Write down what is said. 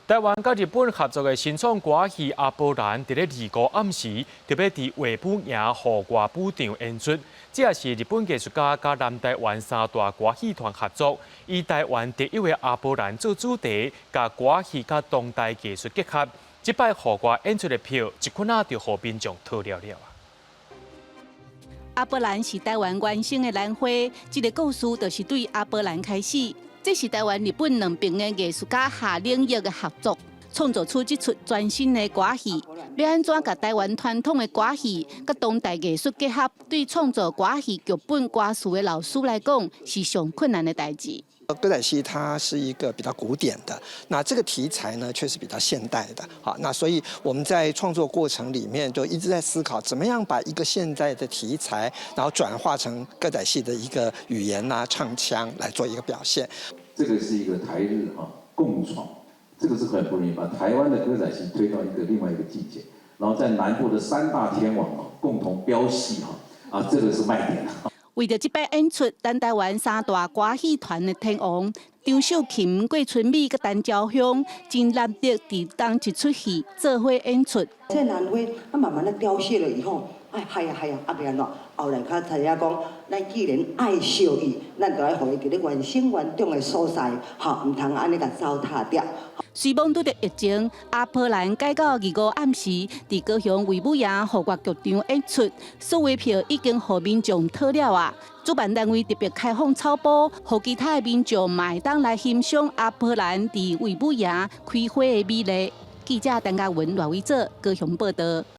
台灣佮日本合作的新創歌仔戲《阿波蘭》佇咧25暗時，特別佇衛武營戶外舞場演出。這也是日本藝術家佮南台灣三大歌戲團合作，以台灣特有的阿波蘭做主題，共歌戲佮當代藝術結合。這擺戶外演出的票，一分仔就予民眾淘了了。阿波蘭是台灣原生的蘭花，這个故事就是對阿波蘭開始。這是台灣、日本兩邊的藝術家跨領域的合作，創造出這齣全新的歌戲。欲按怎共台灣傳統的歌戲佮當代藝術結合，對創作歌戲劇本歌詞的老師來講，是上困難的代誌。歌仔戲它是一個比較古典的，那這個題材呢卻是比較現代的。好，那所以我們在創作過程裡面就一直在思考，怎麼樣把一個現代的題材，然後轉化成歌仔戲的一個語言啊、唱腔來做一個表現。這個是一個台日哈共創，這個是很不容易，把台灣的歌仔戲推到一個另外一個境界，然後在南部的三大天王啊共同飆戲哈，啊，這個是賣點。為著這擺演出，南台灣三大歌戲團的天王張秀琴、郭春美佮陳昭香，真難得佇仝一齣戲做伙演出。這蘭花啊，慢慢的凋謝了以後，哎，係啊係啊，啊欲按怎？後來較知影講，咱既然愛惜伊，咱就愛予伊佇咧原生原長的所在，吼，毋通按呢共糟蹋掉。雖罔拄著疫情，阿波蘭改到25暗時，佇高雄衛武營戶外劇場演出，所有票已經予民眾淘了啊！主辦單位特別開放草埔，予其他的民眾嘛會當來欣賞阿波蘭佇衛武營開花的美麗。記者陳嘉文、賴偉哲高雄報道。